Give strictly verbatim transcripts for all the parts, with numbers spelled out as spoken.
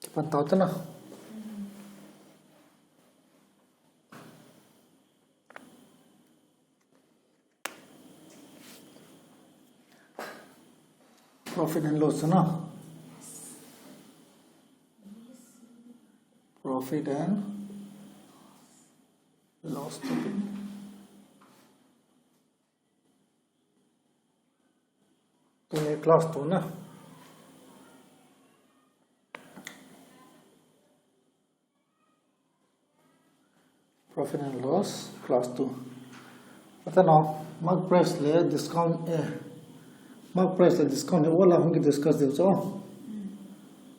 Kipan tau te na. Profit and loss na. Profit and loss topic. Tuni class two na. Profit and loss, class two. Ata no, mark price le discount, eh, mark price le discount le wala hung ki discuss diu chu.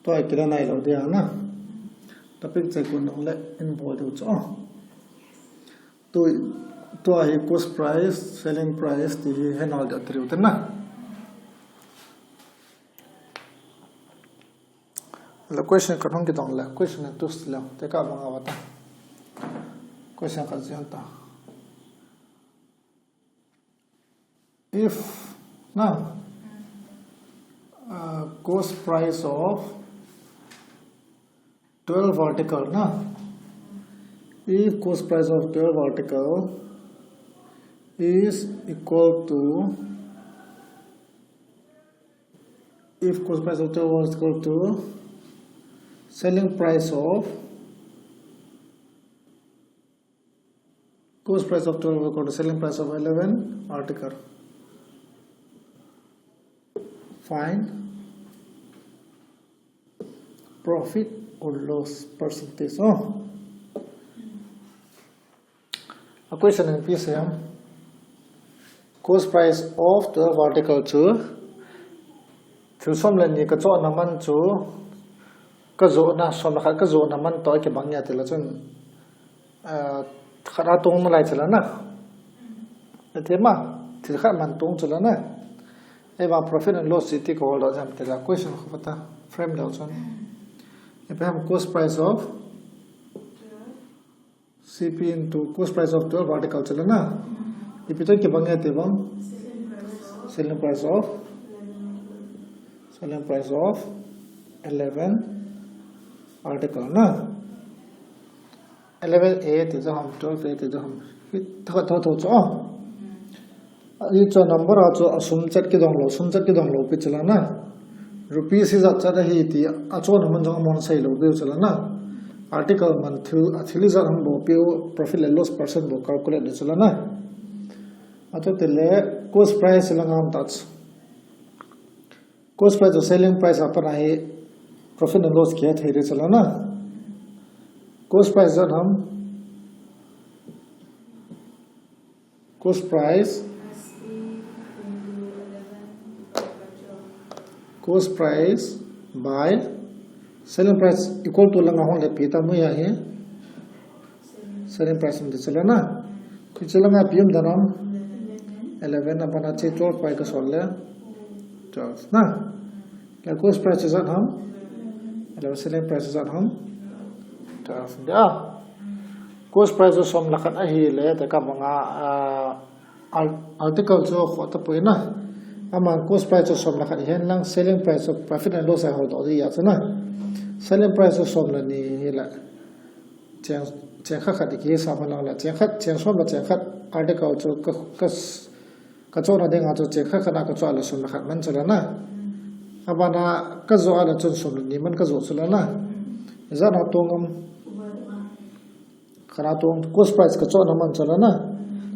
Tua kila nai lo dia na. Topic chai kun le in bol diu chu. Tu, tua hi cost price, selling price ti hi he nal dia triu te na. Le question ka hung kidong le, question tu le, te ka bang awata. Question ka zion ta. If, na, uh, cost price of twelve article, na, if cost price of twelve article is equal to, if cost price of twelve is equal to selling price of, cost price of twelve equal to selling price of eleven article. Find profit or loss percentage. Oh. A question in P C M. Cost price of twelve article chu thil som le ni ka chohna man chu ka johna, som le khat ka johna man toh kibang nge ti le chun, eh, khat a tong nalai chu la na. Ati ma, thil khat man tong chu la na. Ei bang profit and loss ti ka hol doh jam ti la question khu pata frame doh chun. Ipi ham cost price of C P into cost price of twelve article chu la na. Ipi toh kibang nge ti bang. Selling price of, selling price of eleven article na. Eleven A ti chu ham, twelve A ti chu ham. Hi tho tho tho chu. Ahi chu number a chu a sum chat kidong lou, sum chat kidong lou pi chu la na. Rupees ijat chat ahi ti a chohna man jong amahon sei lou piu chu la na. Article man thil, a thil ijat ham bou piu, profit le loss percent bou calculate le chu la na. Ato ti le cost price la ngam ta chu. Cost price to selling price a pat a hi profit and loss kihe thei le chu la na. Cost price ijat ham. Cost price, cost price by selling price equal to langa hon le pi ta mu ya hi. Selling price um ti chu la na. Khu chu langa pi um dan ham. Eleven a pat a che twelve pai ka sol le. Twelve na. Le cost price ijat ham. Eleven selling price ijat ham. Twelve dia. Cost price chu som le khat ahi le, te ka banga, ah, ar-, article chu kho ta poi na. Aman cost price chu som le khat ahi hen lang, selling price chu profit and loss a hol doh di ya chu na. Selling price chu som le ni hi la. Cheng, cheng khat khat ki sa ma lang la. Cheng khat, cheng som le cheng khat article chu ka, ka s-, ka chohna dinga chu cheng khat khat a ka choh le som le khat man chu la na. Abana ka joh a le chun som le ni man ka joh chu la na. Ijat a tong am. Khat a tong cost price ka chohna man chu la na.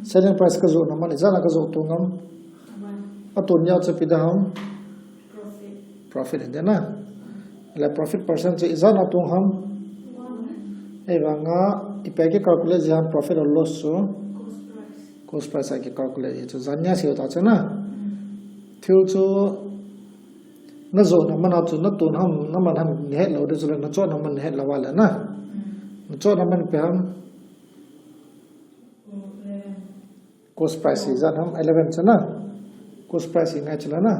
Selling price ka johna man ijat a ka joh tong am. A tun ya chu pi da ham. Profit. Profit hi de na. Le profit percent chu ijat a tong ham. Ei banga ipi ki calculate ji ham profit or loss chu. Cost price a ki calculate ji chu jan nia sei ta chu na. Thil chu na johna man a chu na tun ham, na man ham ni het lou di chu le na chohna man ni het lou va le na. Na chohna man ipi ham. Cost price ijat ham eleven chu na. Cost price hi ngai chu la na.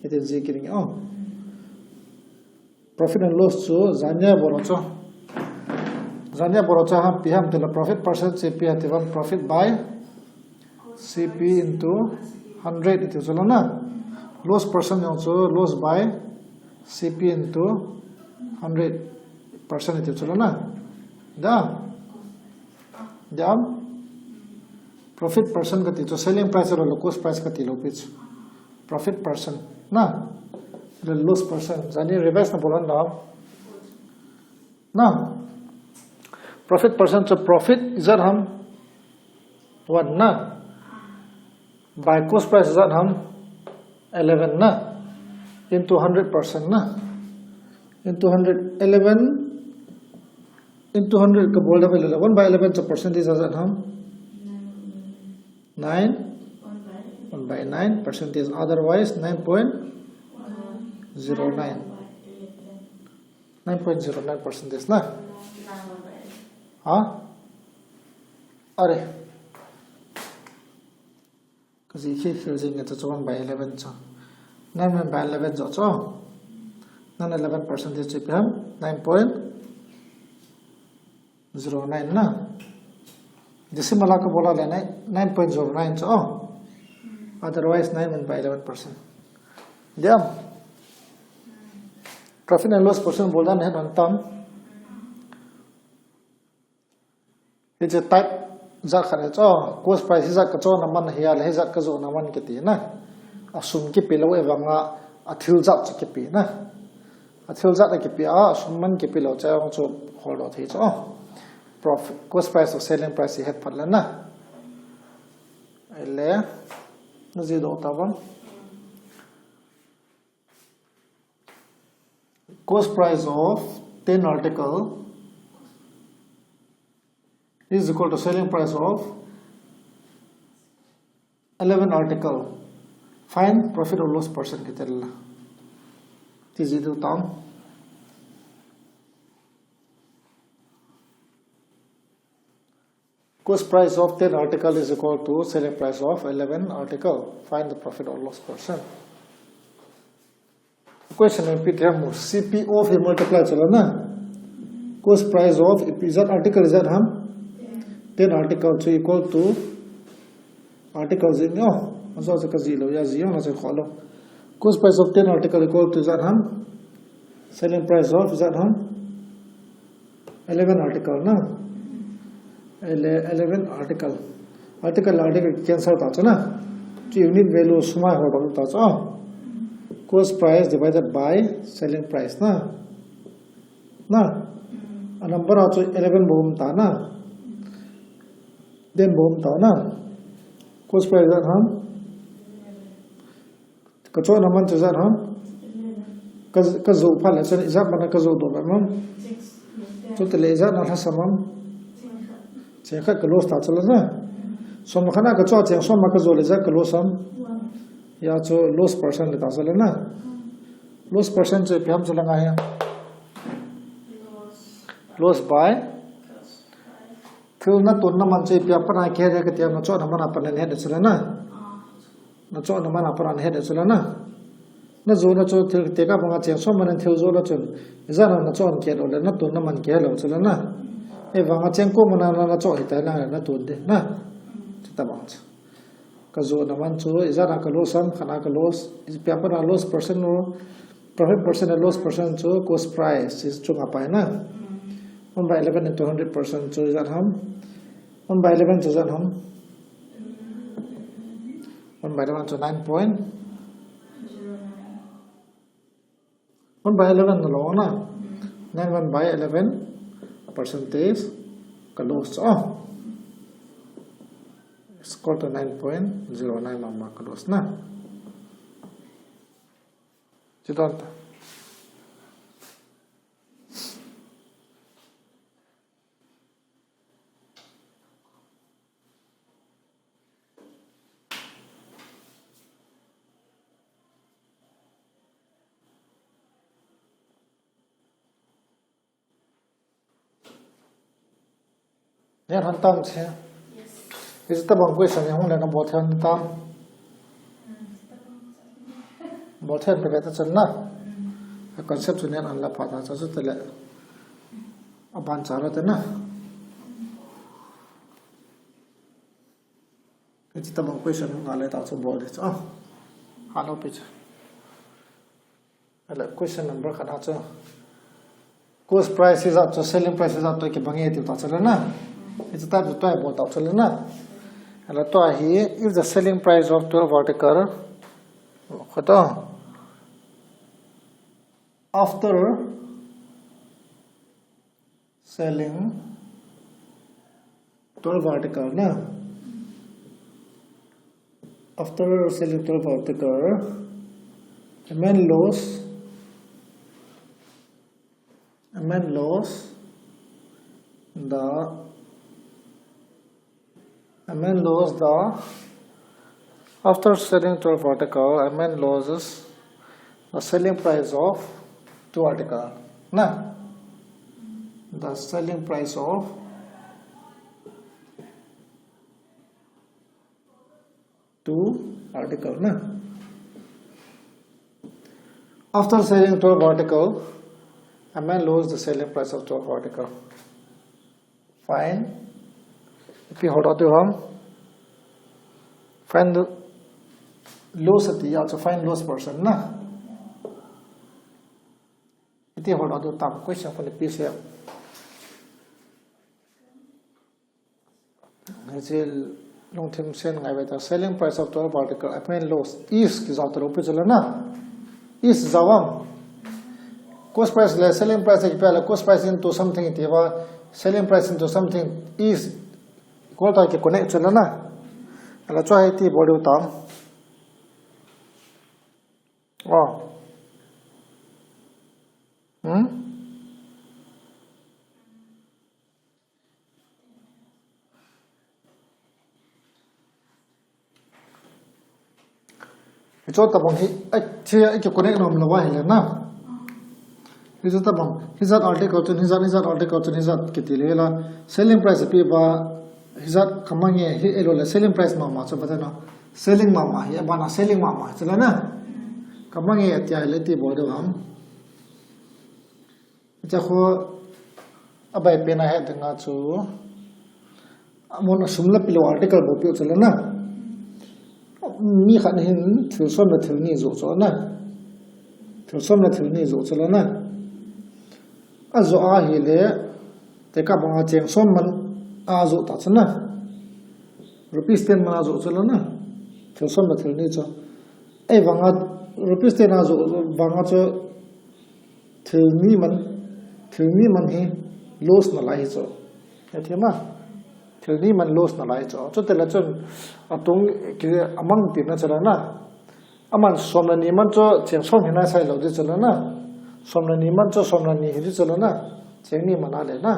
Iti ji ki ring o. Profit and loss chu jan nia bol chu. Jan nia bol chu ham pi ham ti la profit percent chu pi ham ti bang profit by C P into hundred iti chu la na. Loss percent jong chu loss by C P into hundred percent iti chu la na. Da. Dam. Profit percent kati chu selling price lo, cost price kati lo pi chu. Profit percent na. Le loss percent. Jani revise na bol un dam. Na. Profit percent chu profit ijat ham? One na. By cost price ijat ham? Eleven na. Into hundred percent na. Into hundred, eleven into hundred ka bol da vele. One by eleven chu percentage ijat ham? Nine. One by nine percentage. Otherwise, nine point zero nine. Nine point zero nine percentage na. Ha? Are. Kaji khi khel jing nge chu one by eleven chu. Nine one by eleven chu chu. Nine eleven percentage chu ipi ham? Nine point zero nine na. Decimal a ka bol a le nine, nine point zero nine chu. Otherwise, nine one by eleven percent. Diam. Profit and loss percent bol dan het un tam. Hiche type jat khat hi chu, cost price hijat ka chohna man hi a le hijat ka johna man kiti na. A sum kipe lou e vang a, a thil jat chu kipe na. A thil jat a kipe a, a sum man kipe lou chu a jong chu holdoh thei chu. Profit, cost price to selling price hi het phat le na. Ele, na ji doh ta vang. Cost price of ten article is equal to selling price of eleven article. Find profit or loss percent kiti la. Ti ji doh tam. Cost price of ten article is equal to selling price of eleven article. Find the profit or loss percent. Question in P T M, C P of hi multiply chu la na. Cost price of, ijat article ijat ham? Ten article chu equal to article jing yo. Ajo chu ka ji lou, ya ji yo na chu kho lou. Cost price of ten article equal to ijat ham? Selling price of ijat ham? Eleven article na. Ele-, eleven article. Article, article cancel ta chu na. Chu unit value sum a holdoh ta chu. Cost price divided by selling price na. Na. A number a chu eleven bou um ta na. Ten bou um ta na. Cost price ijat ham? Ka chohna man chu ijat ham? Ka, ka joh phat le chun ijat man a ka joh doh vet ham? Chutile ijat na lhasam ham? Cheng khat ka loss ta chu la na. Som khat na ka choh a cheng som a ka joh le ijat ka loss ham? Ya chu loss percent le ta chu la na. Loss percent chu ipi ham chu la ngai hi. Loss by. Thil na tonna man chu ipi a pat a kihe kati a, na chohna man a pat a nahet chu la na. Na chohna man a pat a nahet chu la na. Na johna chu thil tekah banga cheng som man in thil joh le chun. Ijat na na choh kit lou le na tonna man kihe lou chu la na. Ahivang a cheng ko man a na, na choh hita na, na ton ding na. Chuti bang chu. Ka johna man chu, ijat na ka loss ham, khat na ka loss, ipi a pat a loss percent lo, profit percent le loss percent chu cost price, chu chunga pai na. One by eleven into hundred percent chu ijat ham? One by eleven chu ijat ham? One by eleven chu nine point. One by eleven na lo na. Nine one by eleven percentage ka loss chu. It's equal to nine point zero nine mama ka loss na. Chuti ta. Neh hon tam che. Hiche tabang question hi hung le na bol thei hon tam. Bol thei hon pe ta chun na. Concept chu neh hon la pha ta chu, chutile. Aban cha lo te na. Hiche tabang question hung le ta chu bol ding chu. Ah. Hello, pi chu. Ahile question number khat a chu. Cost price hijat chu selling price hijat toh kibang e tiu ta chule na. Hiche type chu tua bol ta chule na. Ahile tua hi, if the selling price of twelve article, koi to, after selling twelve article na. After selling twelve article, a man lost, a man lost the, a man lost the, after selling twelve article, a man loses the selling price of two article. Na? The selling price of two article, na? After selling twelve article, a man lose the selling price of twelve article. Fine. Ipi hodoh diu ham? Find the loss ati a chu find loss person, na? Iti hodoh diu tam, question koi ni pi se. Hiche lungthim sen ngai ve ta, selling price of twelve article, a man lost is kijao ta lou pi chule na. Is jao am. Cost price le selling price kipe le cost price into something iti va, selling price into something is equal to ki connect chule na. Ahile chu hi iti bol diu tam. Oh. Hmm? Hichu tabang hi, ai, hiche a ki connect nom lou va ahile na. Hichu tabang, hijat article chun, hijat, hijat article chun, hijat kiti le la. Selling price pi ba, hijat kamang e, hi elo le selling price mama chu ba na. Selling mama hi, abana selling mama hi, chule na. Kamang e, ati ahile iti bol diu ham. Hiche khu abai pen a het dinga chu, amun a sum la pe lou article bol peh u chule na. Mi khat hin thil som le thil ni joh chu na. Thil som le thil ni joh chule na. Ajoh ahile, tekah banga cheng som man ajoh ta chu na. Rupees ten man ajoh chule na. Thil som le thil ni chu. Ahivanga rupees ten ajoh vanga chu thil ni man, thil ni man hi loss nalai hi chu. Athi ma? Thil ni man loss nalai chu. Chutile chun atung ki amang tina chule na. Aman som le ni man chu cheng som hi nasa lou di chule na. Som le ni man chu som le ni hi di chule na. Cheng ni man ale na.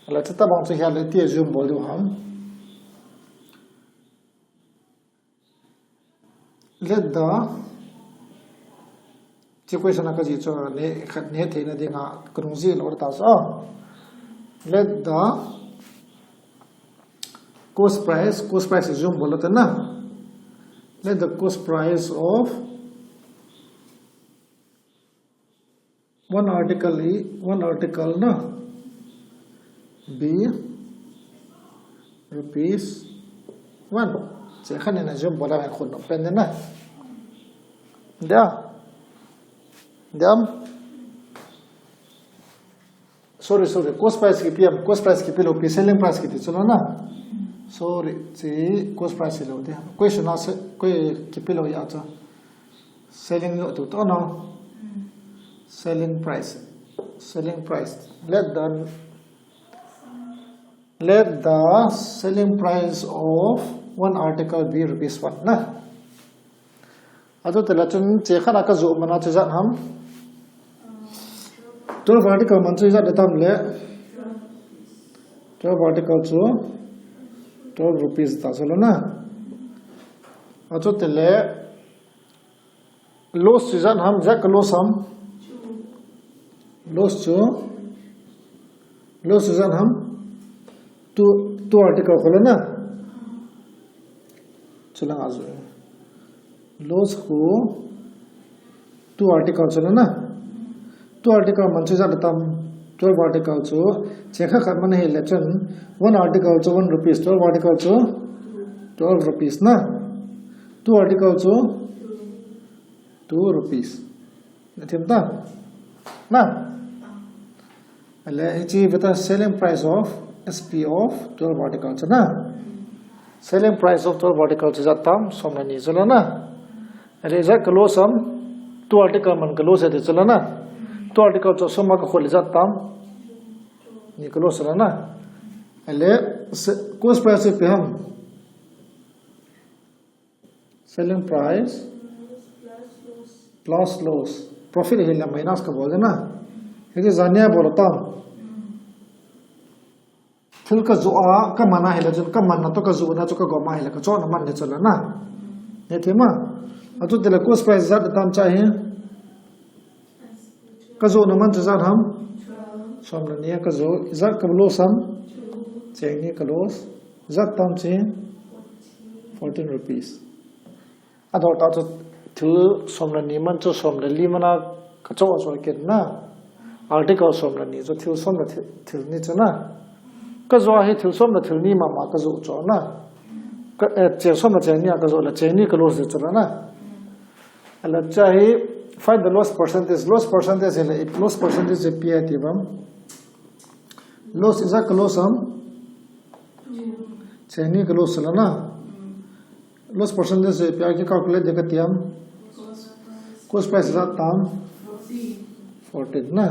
Ahile chutabang chu hia le iti assume bol diu ham. Let the, hiche question a kajih chu ne, khat ne theina dinga kanung jih lou ta chu. Let the cost price, cost price assume bol ta na. Let the cost price of one article hi, one article na be rupees one. Hiche khat in assume bol a khun pen na. Dia. Diam. Sorry, sorry. Cost price kipe am, cost price kipe lou pi, selling price kiti chu lou na. Sorry, hiche cost price lou dia. Question a se, koi kipe lou ya chu. Selling lou tu to no. Selling price. Selling price. Let the, let the selling price of one article be rupees one na. Achutile chun hiche khat a kajoh man a chu ijat ham. Twelve article man chu ijat atam le. Twelve article chu twelve rupees ta chu lou na. Achutile loss chu ijat ham, ijat ka loss ham. Loss chu, loss chu ijat ham. Two, two article khu lou na. Chu langa joh. Loss khu two article chu lou na. Two article man chu ijat atam, twelve article chu, hiche khat khat man ahile chun, one article chu one rupees, twelve article chu twelve rupees na. Two article chu two rupees. Athim ta? Na? Ahile, hiche veta selling price of S P of twelve article chu na. Selling price of twelve article chu ijat tam, som le ni chu la na. Ahile, ijat ka loss ham, two article man ka loss e ti chu la na. Two article chu sum a ka khol ijat tam, ni ka loss la na. Ahile, se-, cost price chu ipi ham. Selling price plus loss. Profit hile minus ka bol na. Hiche jania bol tam. Thil ka joh a, ka man a hile chun, ka man na toh ka joh na chu ka gom a hile, ka chohna man le chu la na. Hethei ma. Achuti le cost price ijat tam cha hi. Ka joh na man chu ijat ham. Som le ni a ka joh, ijat ka loss ham. Cheng ni ka loss. Ijat tam chu fourteen rupees. Adol tah chu thil som le ni man chu som le li man a ka choh a choh kit na. Article som le ni chu thil som le thil, thil ni chu na. Ka joh a hi thil som le thil ni mama ka joh chu na. Ka, eh, cheng som le cheng ni a ka joh le cheng ni ka loss chu la na. Ahile cha hi find the loss percentage. Loss percentage hile, loss percentage ipi ham ti bang. Loss ijat ka loss ham. Cheng ni ka loss la na. Loss percentage chu ipi a ki calculate ding ka ti ham. Cost price ijat tam. Fourteen na.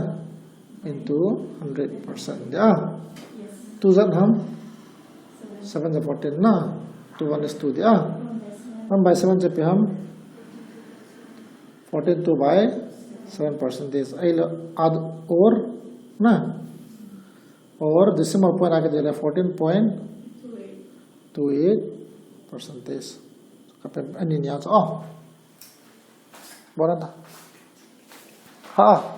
Into hundred percent dia. Two ijat ham. Seven ja fourteen na. Two one is two dia. One by seven chu ipi ham. Fourteen two by seven percentage. Ahile add or na. Or decimal point a ka dile fourteen point two eight percentage. Ka pe ani nia chu. Oh. Bol ta. Ha.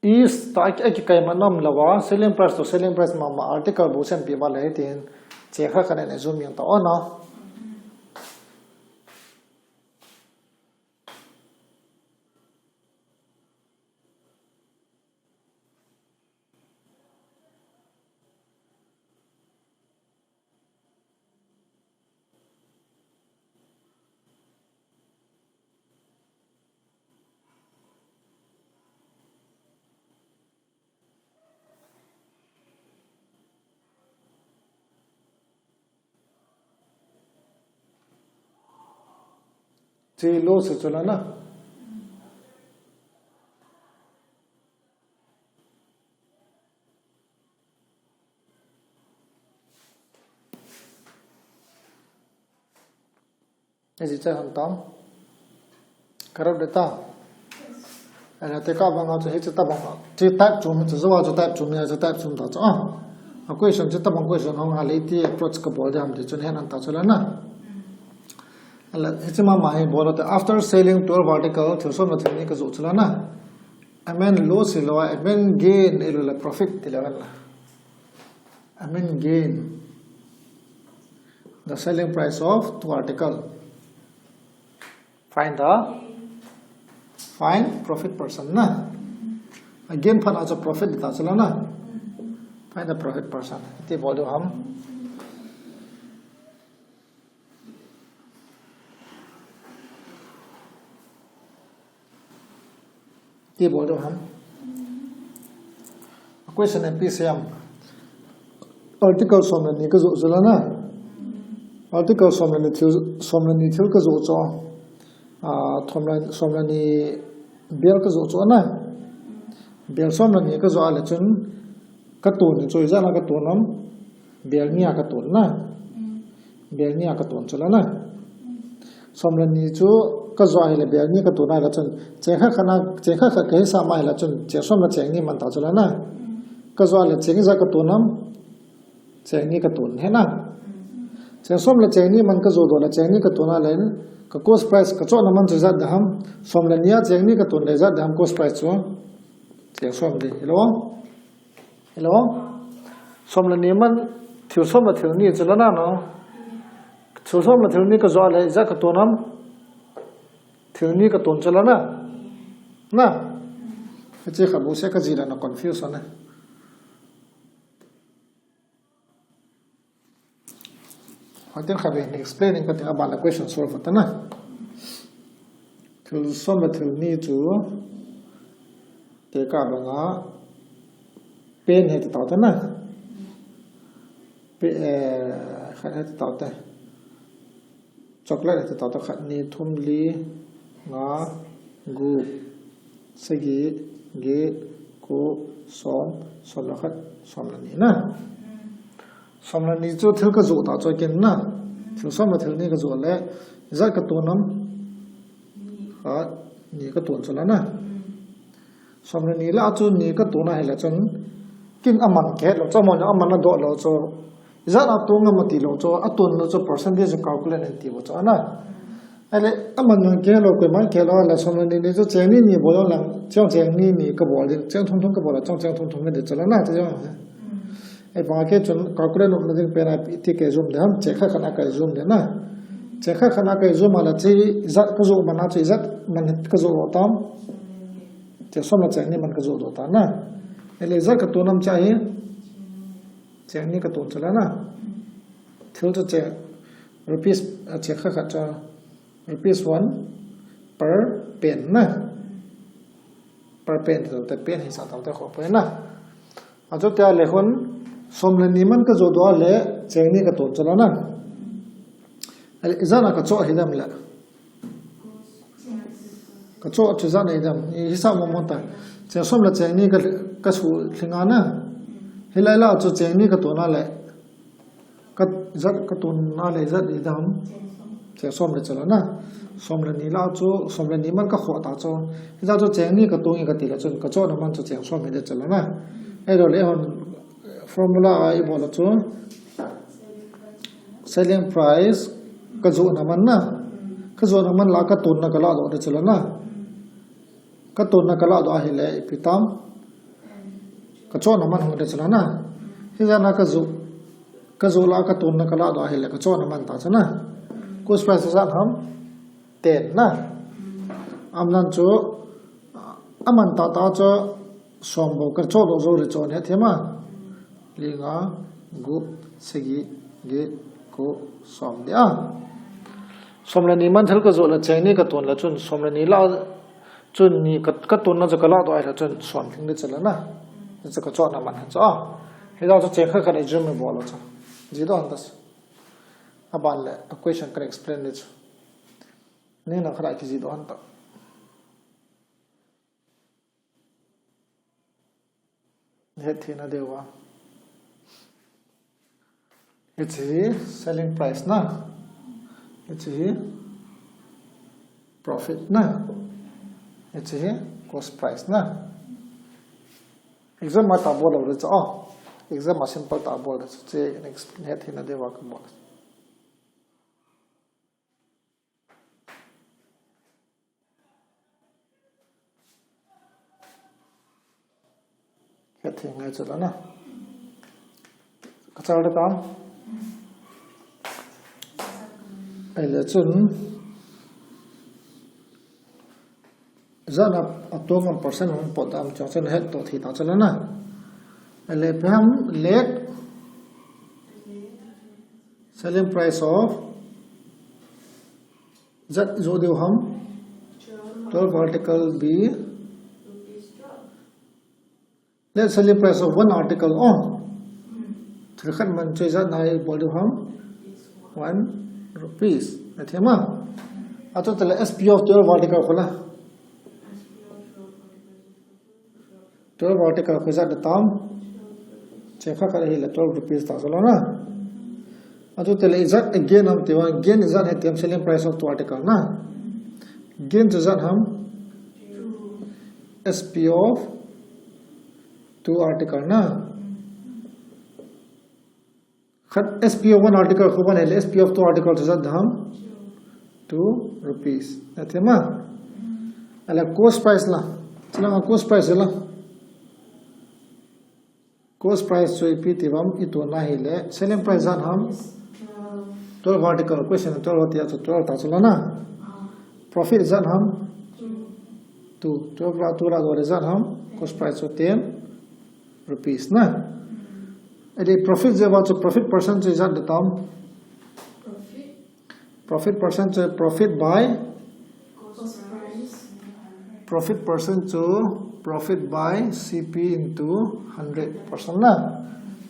Is ta a ki, a kikai man nom lou a, selling price to selling price mama article bou sen pi va le tin. Che kha kha ne zoom yang ta ona. Che lo se chu la na. Hiche chu han tam. Ka rap de ta. Ana te ka bang a chu hiche tabang a. Hiche type chu mi chu jo a chu type chu mi a chu type chu ta chu a. A question chu tabang question hung a le ti approach ka bol ding ham ti chu hen an ta chu la na. Ala hiche mama hi bol te after selling twelve article thil som le thil ni ka joh chu la na. Amen loss hilou a, amen gain hilou le profit ti le la. Amen gain. The selling price of two article. Find the, find profit percent na. A gain phat a chu profit ta chu la na. Find the profit percent. Ti bol diu ham. Ti bol diu ham. Question ipi sei ham. Article som le ni ka joh chu la na. Article som le ni thil, som le ni thil ka joh chu. Ah, thom le, som le ni bel ka joh chu na. Bel som le ni ka joh a le chun ka ton ni chu ijat a ka ton ham. Bel ni a ka ton na. Bel ni a ka ton chu la na. Som le ni chu ka joh a hile bel ni ka ton a hile chun. Cheng khat khat na, cheng khat khat ka hisap a hile chun. Cheng som le cheng ni man ta chu la na. Ka joh a le cheng ijat ka ton ham. Cheng ni ka ton hi na. Cheng som le cheng ni man ka joh doh le cheng ni ka ton a le. Ka cost price ka chohna man chu ijat da ham. Som le ni a cheng ni ka ton le ijat da ham cost price chu. Cheng som di. Hilou. Hilou. Som le ni man thil som le thil ni chu la na no. Thil som le thil ni ka joh le ijat ka ton ham. Thil ni ka ton chu la na. Na. Hiche kha bou se ka ji la na confusion na. Hoiteng khat vei explaining ka ti a ban le question solve ta na. Thil som le thil ni chu Te ka banga pen he te tau te na. Pe, eh, khat he te tau te. Chocolate he te tau te khat ni thum li nga gup sagi get ko som som le khat som le ni na. Som le ni chu thil ka joh ta chu ken na. Thil som le thil ni ka joh le ijat ka tun am. Khat ni ka tun chu la na. Som le ni la chu ni ka tun a hile chun kin aman ke lo chu, aman aman a do lo chu. Ijat a tun ngam ti lo chu, a tun lo chu percentage calculate in ti bo chu ana. Ahile aman man ke lo, koi man ke lo la som le ni ni chu cheng ni ni bol lang, cheng cheng ni ni ka bol ding, cheng thum thum ka bol la, cheng cheng thum thum ni de chu la na, chu jong. Ei bang ke chun calculate nop na ding pen a ti ke zoom de ham, cheng khat khat a ka zoom de na. Cheng khat khat a ka zoom a la chi ijat ka joh man a chu ijat man ka joh lo tam. Cheng som le cheng ni man ka joh lo ta na. Ahile ijat ka tun am cha hi. Cheng ni ka tun chu la na. Thil chu cheng rupees a cheng khat khat chu rupees one per pen na. Per pen chu te pen hi sa tam te kho pen na. A chu te a le hun som le ni man ka joh do a le cheng ni ka tun chu la na. Ahile ijat a ka choh hi dam le. Ka choh chu ijat a hi dam. Hi sa mo mo ta. Cheng som le cheng ni ka, ka su thling a na. Hilai la chu cheng ni ka tun a le. Ka ijat ka tun a le ijat i dam. Cheng som le chu la na. Som le ni la chu, som le ni man ka kho ta chu. Ijat chu cheng ni ka tun i ka ti la chun ka choh na man chu cheng som hi de chu la na. Ei lo le hon formula a i bol la chu. Selling price ka joh na man na. Ka joh na man la ka tun na ka la do de chu la na. Ka tun na ka la do a hile ipi tam. Ka choh na man hung de chu la na. Hi jat na ka joh, ka joh la ka tun na ka la do a hile ka choh na man ta chu na. Cost price ijat ham ten na. Am nan chu aman ta ta chu som bo ka choh lo jo le chu ne thema. Li nga gup sagi get ko som de a. Som le ni man thil ka joh la cheng ni ka tun la chun som le ni la chun ni ka, ka tun na chu ka la do a hile chun som thing de chu la na. Chu ka choh na man chu a. Hi la chu cheng khat khat a zoom bol lo chu. Ji do han ta. A ban le a question ka explain de chu. Ni na khat a ki ji do han ta. Hetthei na deuva. Hiche hi selling price na. Hiche hi profit na. Hiche hi cost price na. Exam a ta bol lo le chu. Oh. Exam a simple ta bol le chu. Che next hetthei na deuva ka bol. Hetthei ngai chu la na. Ka chal de tam. Ahile chun. Ijat a, a tong am percent hung pot dam chong chun het to thei ta chu la na. Ahile ipi ham let selling price of ijat joh diu ham. Twelve article be. Let selling price of one article. Oh. Thil khat man chu ijat na i bol diu ham. One rupees. Na thema. A chu te le S P of twelve article kho la. Twelve article kho ijat de tam. Cheng khat khat hile twelve rupees ta chu la na. A chu te le ijat a gain am ti va, gain ijat he ti am selling price of two article na. Gain chu ijat ham. S P of two article na. Khat S P of one article kho ban hile S P of two article chu ijat ham. Two rupees. Na thema. Ahile cost price la. Chu la cost price la. Cost price chu ipi ti vam i tun na hile selling price ijat ham. Twelve article, question twelve ti a chu twelve ta chu la na. Profit ijat ham. Two. Twelve la two la do le ijat ham. Cost price chu ten rupees na. Ahile profit jeh uva chu profit percent chu ijat de tam. Profit percent chu profit by. Profit percent chu Profit by C P into hundred percent na.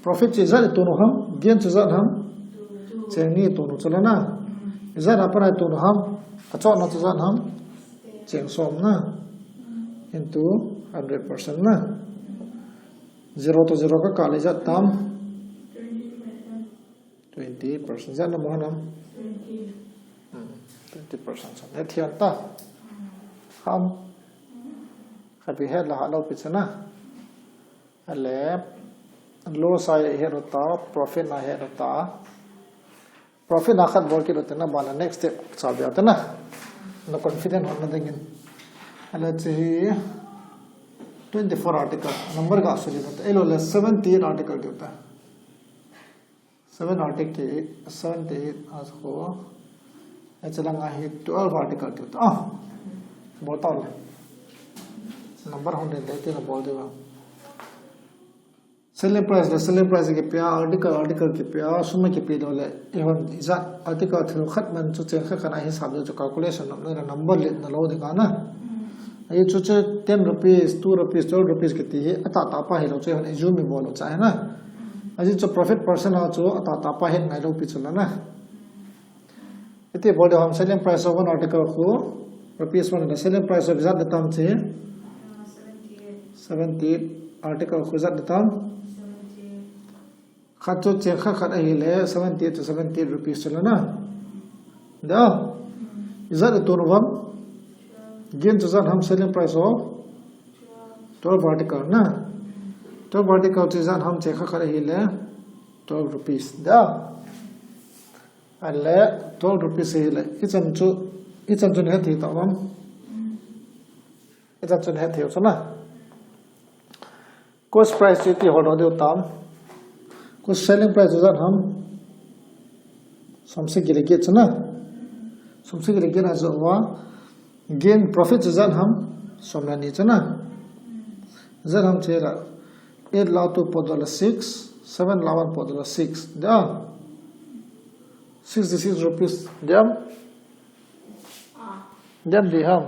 Profit chu ijat i tunu ham, gain chu ijat ham. Cheng ni tunu chu la na. Ijat a pana i tunu ham, achotna chu ijat ham. Cheng som na. Into hundred percent na. Zero to zero ka kal ijat tam. Twenty percent. Ijat na mo hanam. Hmm, twenty percent. Hethian ta. Ham. Khapi het la halo pi chana. Ale, loss a het ta, profit na het ta. Profit na khat bol kit u te na, bana next step cha bia te na. Na confident hon na dingin. Ale, che hi twenty-four article, number ga suli na te. Elo le seventy-eight article te ta. Seven article, seventy-eight as ko. Acha langa hi twelve article te ta. Ah, bol ta le. Number hon de te na bol de ba. Selling price le selling price kipia, article, article kipia, sum kipia le, ihon ijat article thil khat man chu cheng khat khat a hisap le chu calculation na, na number le na lo de ka na. Ahi chu chu ten rupees, two rupees, twelve rupees kiti hi, ata ta pa hi lo chu ihon ijum i bol lo cha hi na. Ahi chu profit percent a chu ata ta pa hi ngai lo pi chu la na. Iti bol de ham selling price of one article khu, rupees one, the selling price of ijat le tam che. Seventy-eight article khu ijat le tam. Khat chu cheng khat khat ahi le, seventy-eight to seventy-eight rupees chu la na. Da. Ijat le tunu ham. Gain chu ijat ham selling price of twelve article na. Twelve article chu ijat ham cheng khat khat ahi le, twelve rupees. Da. Ale twelve rupees hi le, ichan chu, ichan chu het hi ta mam. Ichan chu het hi chu na. Cost price chu iti hol diu tam. Cost selling price chu ijat ham. Som sagi le get chu na. Som sagi le get a chu va. Gain profit chu ijat ham. Som le ni chu na. Ijat ham che la. Eight la two pot la six, seven la one pot la six. Da. Sixty-six rupees. Diam. Diam di ham.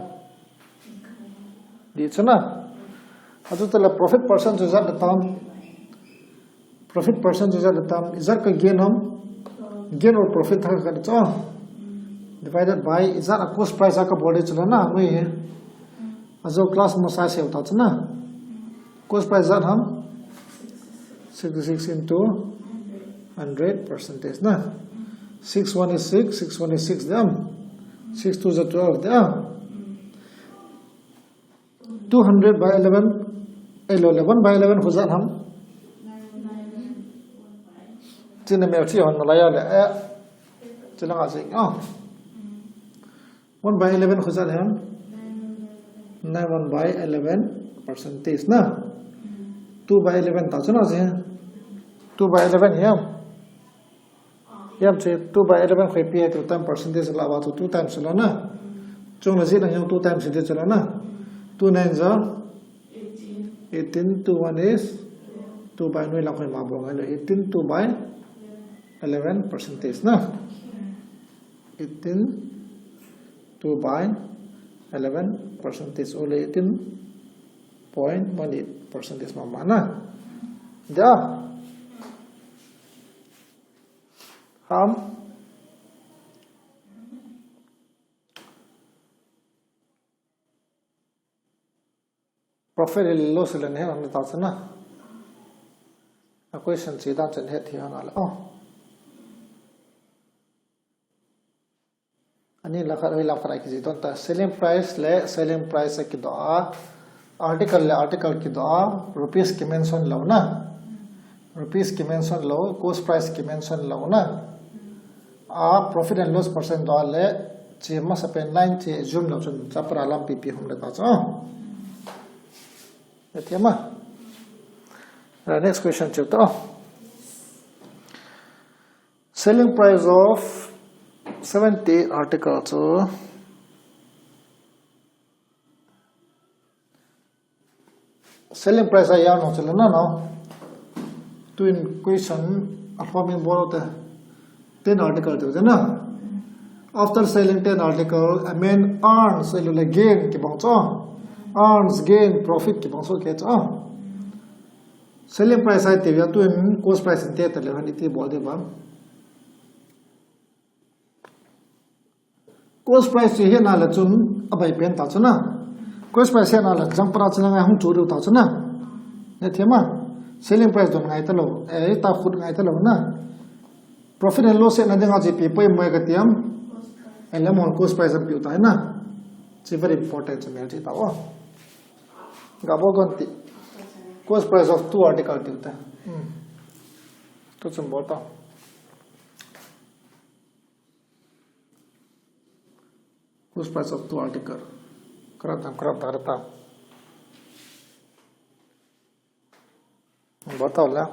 Di chu na. Achu te la profit percent chu ijat le tam. Profit percent chu ijat le tam. Ijat ka gain ham. Gain or profit ha ka chu. Divided by ijat a cost price a ka bol de chu la na. Ajo class mo sa se ta chu na. Cost price ijat ham? Sixty-six into hundred percentage na. Six one is six, six one is six diam. Six two is twelve diam. Two hundred by eleven, eh, lo, eleven by eleven khu ijat ham? China mel chi hon na la ya le, eh. Chi la nga chi, oh. One by eleven khu ijat ham? Nine one by eleven percentage na. Two by eleven ta chu na si. Two by eleven hiam. Hiam chi two by eleven khu ipi he tu time percentage la va tu two times lo na. Chung la ji na hiam two times de chu lo na. Two nine ja eighteen, two one is two by noi la khu ma bol ngai lo. Eighteen two by eleven percentage na. Eighteen two by eleven percentage, ole eighteen point one eight percentage mama na. Da. Ham. Profit le loss le nei hon ta chu na. A question chi dan chen het hi hon ale. Oh. Ani la khat hoi la khat a kiji don ta selling price le selling price a kidoh a. Article le article kidoh a. Rupees ki mention lo na. Rupees ki mention lo. Cost price ki mention lo na. A profit and loss percent doh le, chi masa pen line chi zoom lo chun chapra lampi pi hom le ta chu. Hethiam a. Uh, next question chu ta. Selling price of seventy article chu. Selling price a ya no chu la na no. Tu in question a form in bol te. Ten article chu na. After selling ten article, a man earns, ahilou le gain kibang chu. earns, gain, profit kibang soh kei chu. Ah. Selling price a iti uva, tuin cost price in iti taleu hen iti bol diu ham. Cost price chu hetna le chun abai pen ta chu na. Cost price hetna le jang para chu na ngai hung chu diu ta chu na. Hethem a. Selling price don ngai talou. Eh, ta khut ngai talou na. Profit and loss hetna dinga chu ipi poimo kati ham. Ele amon cost price apiu ta na. Chu very important chu mel chu ta o. Ga bol gon ti. Cost price of two article tiu ta. Hmm. Tu chun bol ta. Cost price of two article. Karap dam, karap dam, karap dam. Bol ta la.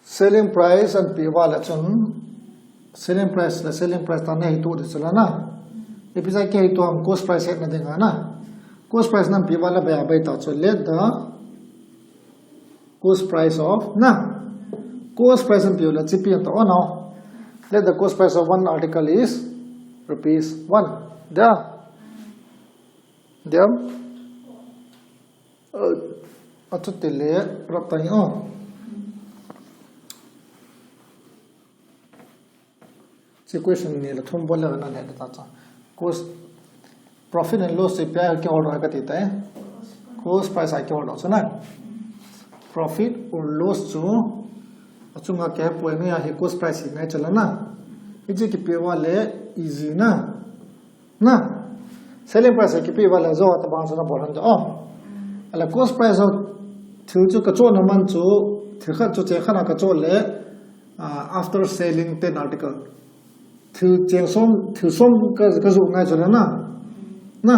Selling price ahin pe uva le chun, selling price le selling price tah nahet diu chu la na. Ipi jeh a kihet diu ham, cost price hetna dinga na. Cost price nahin pe uva le bai a bai ta chu, let the cost price of na. Cost price ahin pe u le chu ipi ham ta o na. Let the cost price of one article is rupees one. Dia. Dia. Uh, achuti le, rap ta hi o. Chu question ni le thum bol le na le ta cha. Cost, profit and loss chu ipi a kihol doh kati ta e. Cost price a kihol doh chu na. Profit or loss chu achunga kihepoi ngai a hi cost price hi ngai chu la na. Hiche kipe uva le easy na. Na, selling price kipe uva le jo tabang chu na bol hen jo. Oh. Ahile cost price of thil chu kachohna man chu, thil khat chu cheng khat a kachoh le, ah, after selling ten article. Thil cheng som, thil som ka, kajoh ngai chu la na. Na.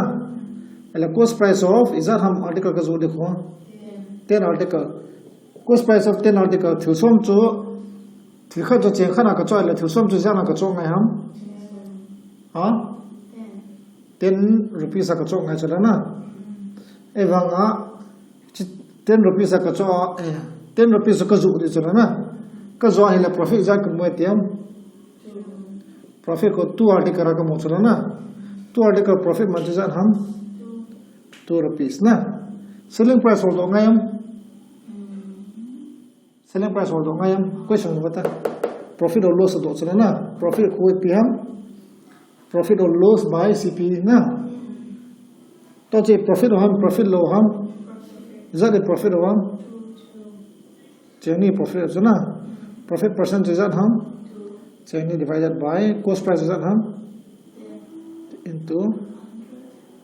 Ahile cost price of ijat ham article kajoh ding ho. Ten article. Cost price of ten article, thil som chu, thil khat chu cheng khat a kachoh le, thil som chu ijat a kachoh ngai ham. Ha? Ten rupees a kachoh ngai chu la na. Ahivang a, chi-, ten rupees a kachoh a, eh, ten rupees a kajoh ding chu la na. Kajoh a hile profit ijat kamu e ti ham. Profit khu two article a kamu chu la na. Two article profit man chu ijat ham. Two rupees na. Selling price hol doh ngai ham. Selling price hol doh ngai ham. Question bata. Profit or loss doh chu la na. Profit khu ipi ham. Profit or loss by C P na. Toh chu profit ham, profit lou ham. Ijat a profit ham. Cheng ni profit chu na. Profit percent chu ijat ham. Cheng ni divided by cost price ijat ham. Into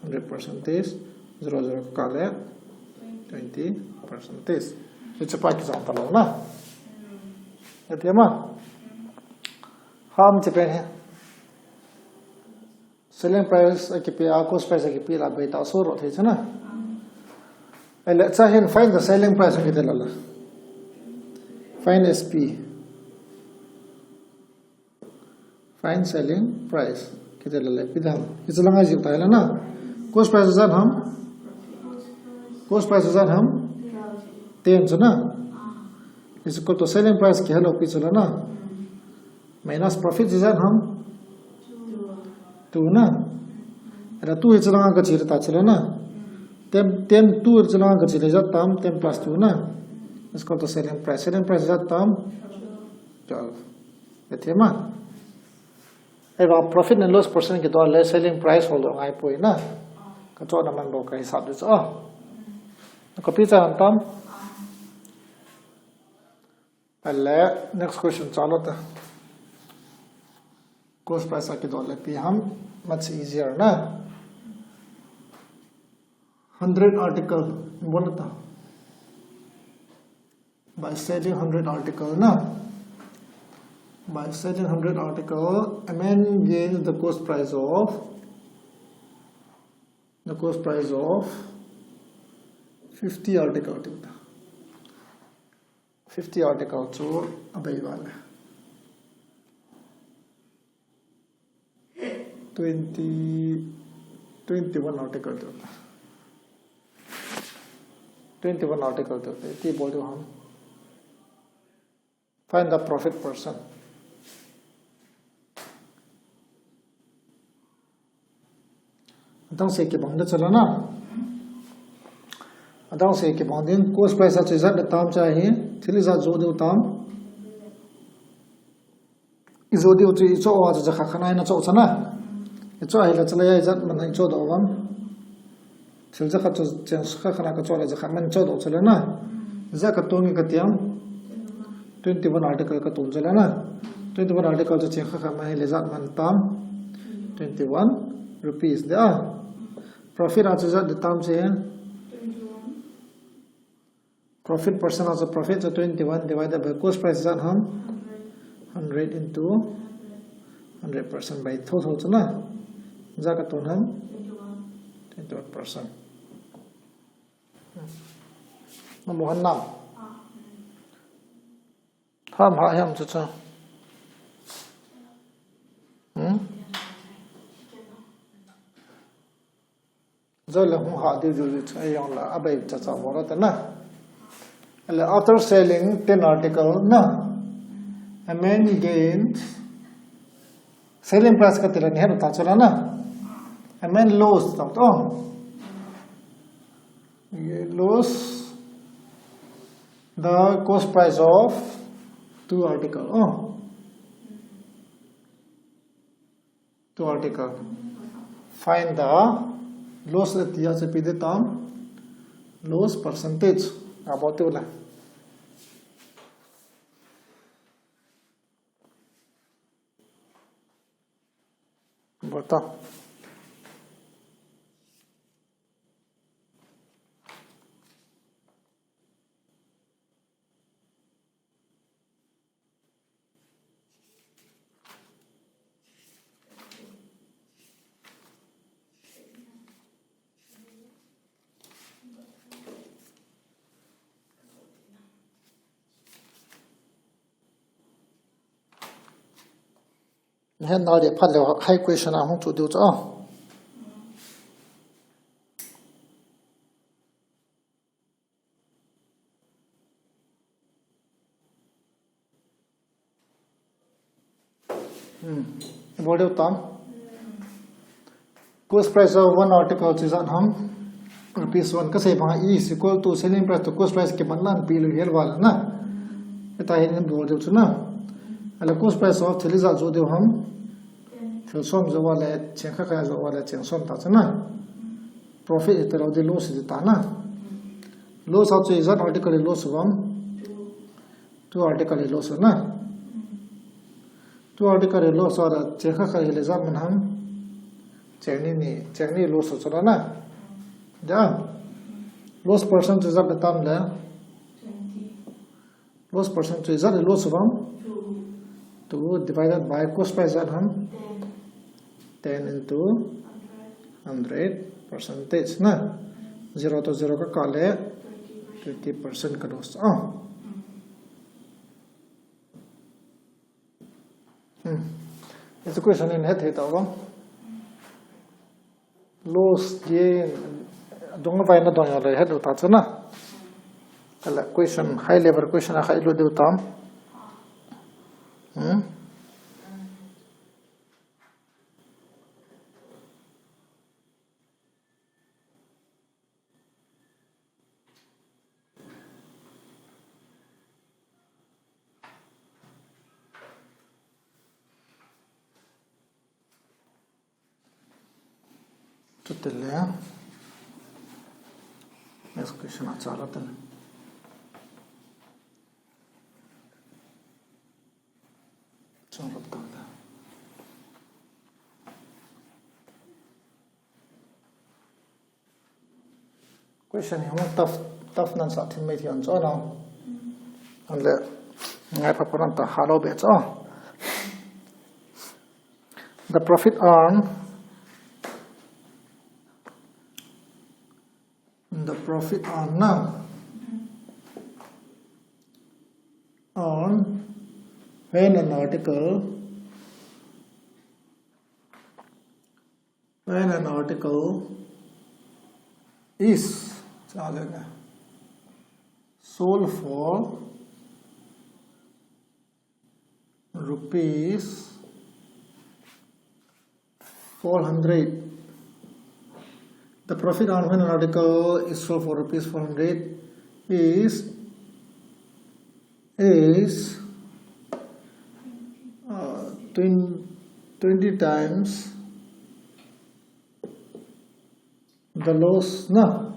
hundred percentage. Zero zero kale twenty percentage. Hiche pa kijang talou na. Hethem a. Ham chu pen hi. Selling price akipe a, cost price akipe la bai ta so ro thei chu na. Ahile cha hin find the selling price kiti la la. Find S P. Find selling price. Kiti la le pi dam. Hiche langa jiu tai la na. Cost price ijat ham. Cost price ijat ham. Ten chu na. Is equal to selling price kihe lou pi chu la na. Minus profit ijat ham. Two na. Ahile two hiche langa kache ta chu la na. Ten, ten two hiche langa kache le ijat tam, ten plus two na. Is equal to selling price. Selling price ijat tam. Twelve. Hethem a. Ahivang profit and loss percent kidoh le selling price hol doh ngai poi na. Kachohna man bou kahisap diu chu. Oh. Copy cha ham tam. Ahile next question cha lou ta. Cost price a kidoh le ipi ham. Much easier na. Hundred article. Bol ta. By selling hundred article na. By selling hundred article, M N gains the cost price of, the cost price of fifty article. Fifty article chu abai uva le. Twenty, twenty-one article tu. Twenty-one article tu. Iti bol diu ham. Find the profit percent. Adang se kibang da chala na. Adang se kibang ding, cost price a chu ijat da tam cha hi, thil ijat jo diu tam. Ijo diu chu icho a chu jakha khat na ina cho cha na. Icho a hi la chala ijat man icho da uvem. Thil jakha chu cheng kha khat na kacho la jakha man cho da chala na. Ijat katon nge kati em. Twenty-one article katon chala na. Twenty-one article chu cheng kha khat man hi le ijat man tam. Twenty-one rupees da. Profit a chu ijat da tam se. Profit percent a chu profit chu twenty-one divided by cost price ijat ham. Hundred into hundred percent by tho tho chu na. Ijat katon ham. Twenty-one percent. Namu han nam. Ham ha ham chu chu. Hmm? Jole hung ha diu diu diu chu, ei jong la, abai cha cha bol ta na. Le after selling ten article na, a man gained, selling price kati la ni he ta chu la na. A man lost ta to. Lost the cost price of two article. Oh. Two article. Find the loss at the, ipi ding tam? Loss percentage. About it la. Bol ta. Nahet nal ding phat leu, high question a hung chu diu chu. Hmm. Bol diu tam. Cost price of one article chu ijat ham. Rupees one kasei banga E is equal to selling price to cost price kiman lan pi lu hel val na. Eta hin bol diu chu na. Ala cost price of thil ijat jo diu ham. Thil som jo uva le, cheng kha kha jo uva le, cheng som ta chu na. Profit ita lo di, loss ita na. Loss a chu ijat article loss uvam. Two article loss na. Two article loss a da cheng kha kha hi le ijat man ham. Cheng ni ni, cheng ni loss chu la na. Da. Loss percent chu ijat tam le. Loss percent chu ijat loss uvam. Two divided by cost price ijat ham. Ten into hundred percentage na. Zero to zero ka kah le twenty percent ka loss. Ah. Hmm. Equation in het het uvam. Loss, gain, dung vai na dung ya le het u ta chu na. Kala question, high level question a khai lu diu tam. Hmm? Chutile. Next question a chala tale. Chala tale. Question hi hung tough, tough nan sa thin mai thian chu na. Anle, ngai pha pha nan ta halo be chu. The profit earned, the profit earned na. Earned when an article When an article is, chale na, sold for rupees four hundred, The profit earned when an article is sold for rupees four hundred is is uh, twenty, twenty times the loss, na?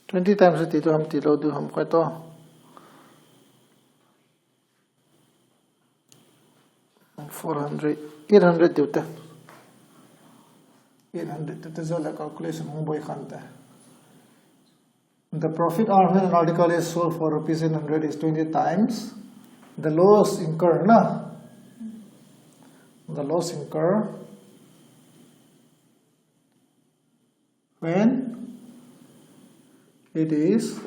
Twenty times ti tu ham, ti lou tu ham, koi to. Four hundred, eight hundred diu te. Eight hundred diu te, jo le calculation hung boi khan te. The profit earned when an article is sold for rupees eight hundred is twenty times the loss incurred, na? The loss incurred when it is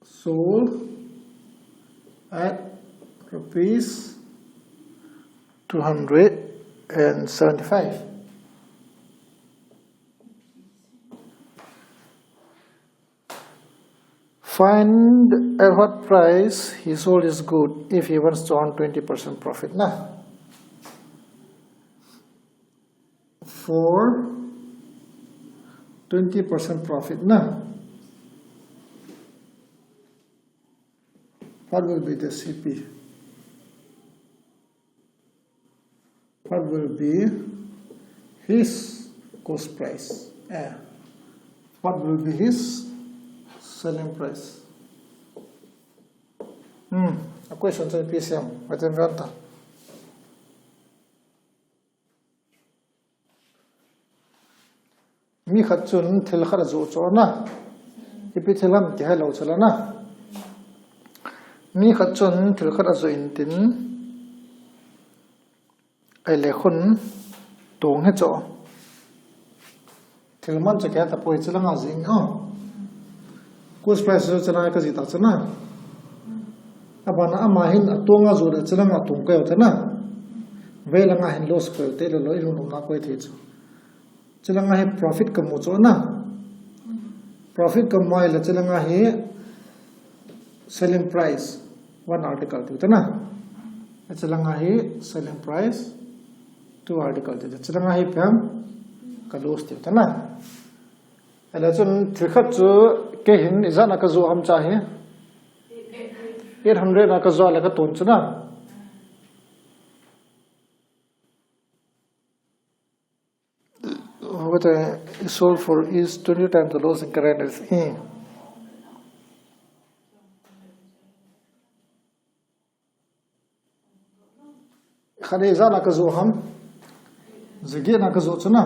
sold at rupees two hundred and seventy-five. Find at what price he sold his good if he wants to earn twenty percent profit, na? For twenty percent profit, na? What will be the C P? What will be his cost price? Eh, what will be his selling price? Hmm, a question chu P C M, written run ta. Mi khat chun thil khat ajoh chu na. Ipi thil ham ti hai lou chu la na. Mi khat chun thil khat ajoh in tin, ahile khun tong hi chu. Thil man chu kei ta poi, chu langa jing o. Cost price chu chu langa ka ji ta chu na. Abana ama hin atonga joh le chu langa tong kei u ta na. Vei langa hin loss kei u te le lou, i lungnom na koi thei chu. Chu langa hi profit ka mu chu na. Profit ka mu ahile chu langa hi selling price one article tiu ta na. Chu langa hi selling price two article tiu ta. Chu langa hi ipi ham, ka loss tiu ta na. Ahile chun thil khat chu kei hin ijat na ka joh ham cha hi. Eight hundred na ka joh le ka ton chu na. What I sold for is twenty times the loss incurred is, eh. Khat hi ijat na ka joh ham. Jaget na ka joh chu na.